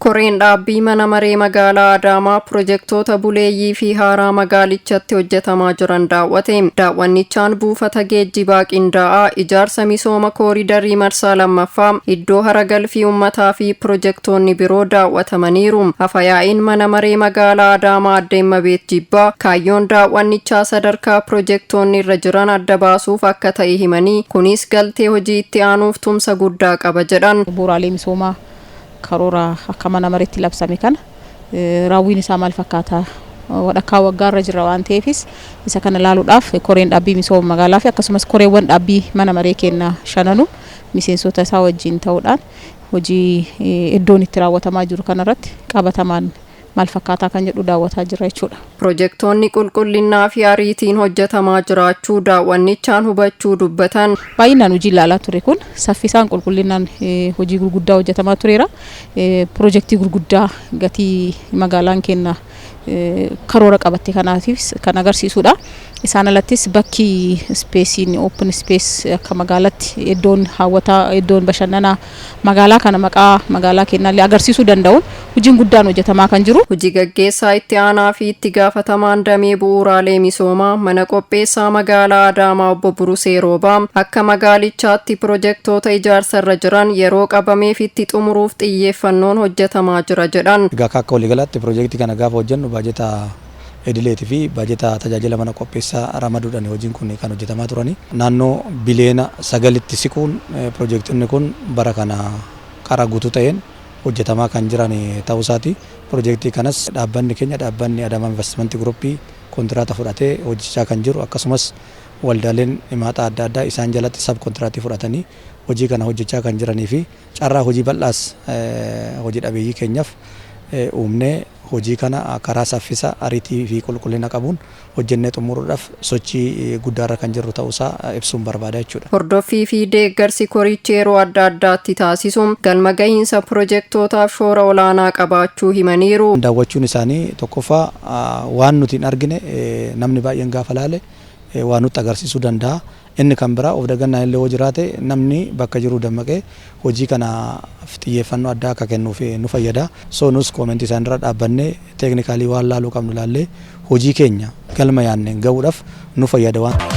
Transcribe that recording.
Koreen dhaabbii mana maree magaalaa Adaamaa pirojektoota buleeyyii fi haaraa magaalichatti hojjetamaa jiran daawwate. Daawwannichaan buufata geejjibaa qindaa'aa, ijaarsa misooma kooridarii marsaa lammaffaa, iddoo haragalfii uummataa fi pirojektoonni biroo daawwatamaniiru. Afayaa'iin mana maree magaalaa Adaamaa Aadde Immabeet Jibbaa kaayyoon daawwannichaa sadarkaa pirojektoonni irra jiran adda baasuuf akka ta'e himanii, kunis galtee hojii itti aanuuf tumsa guddaa qaba jedhan. Bu'uuraalee misoomaa karoora akka mana mareetti labsame kana raawwiin isaa maal fakkaata, walakkaa waggaarra jira waan ta'eefis, isa kana ilaaluudhaaf koreen dhaabbii misooma magaalaa fi akkasumas koreewwan dhaabbii mana maree keenya shananu miseensota isaa wajjin ta'uudhaan hojii iddoon itti raawwatamaa jiru kanarratti qabatamaan maal fakkaataa kan jedhu daawwataa jira jechuudha. Pirojektoonni qulqullinnaa fi ariitiin hojjetamaa jiraachuu daawwannichaan hubachuu dubbatan. Baay'inaan hojii ilaalaa ture kun saffisaan, qulqullinnaan hojii gurguddaa hojjetamaa tureera. Pirojektii gurguddaa gatii magaalaan keenya karoora qabatte kanaafis kan agarsiisudha. Isaan alattis bakki spaceiin, open space, akka magaalaatti iddoon hawwataa, iddoon bashannanaa magaalaa kana maqaa magaalaa keenyaallee agarsiisuu danda'uun hojiin guddaan hojjetamaa kan jiru. Hojii gaggeessaa itti aanaa fi itti gaafatamaan damee bu'uuraalee misoomaa mana qopheessaa magaalaa Adaamaa obbo Burusee Roobaa akka magaalichaatti pirojektoota ijaarsa irra jiran yeroo qabameef itti xumuruuf xiyyeeffannoon hojjetamaa jira jedhan. Egaa akka waliigalaatti pirojektii kana gaafa hojjennu baajeta idileetii fi baajeta tajaajila mana qopheessaa ramaduudhaan hojiin kun kan hojjetamaa turani. Naannoo biliyoona 9tti siquun pirojektoonni kun bara kana karaa guutuu ta'een hojjetamaa kan jiran ta'uu isaati. Pirojektii kanas dhaabbanni keenya, dhaabbanni Adaamaa Investimentii Guruppii, kontiraata fudhatee hojjechaa kan jiru, akkasumas waldaaleen himaataa adda addaa isaan jalatti sub kontiraatii fudhatanii hojii kana hojjechaa kan jiranii fi carraa hojii bal'aas hojii dhabeeyyii keenyaaf uumnee hojii kana karaa saffisa, ariitii fi qulqullina qabuun hojjennee xumuruudhaaf sochii guddaarra kan jirru ta'uusaa ibsuun barbaada jechuudha. Hordoffii fi deeggarsi korichi yeroo adda addaatti taasisuun galma gahiinsa piroojektootaaf shoora olaanaa qabaachuu himaniiru. Daawwachuun isaanii tokkoffaa waan nuti hin argine namni baay'een gaafa laale waan nutti agarsiisuu danda'a. Inni kan biraa of dagannaan illee yoo jiraate namni bakka jiru dammaqee hojii kanaaf xiyyeeffannoo addaa akka kennuuf nu fayyada. So nus commentii isaanirra dhaabbannee technically waan laaluu qabnu laallee hojii keenya galma yaadne gahuudhaaf nu fayyada waan.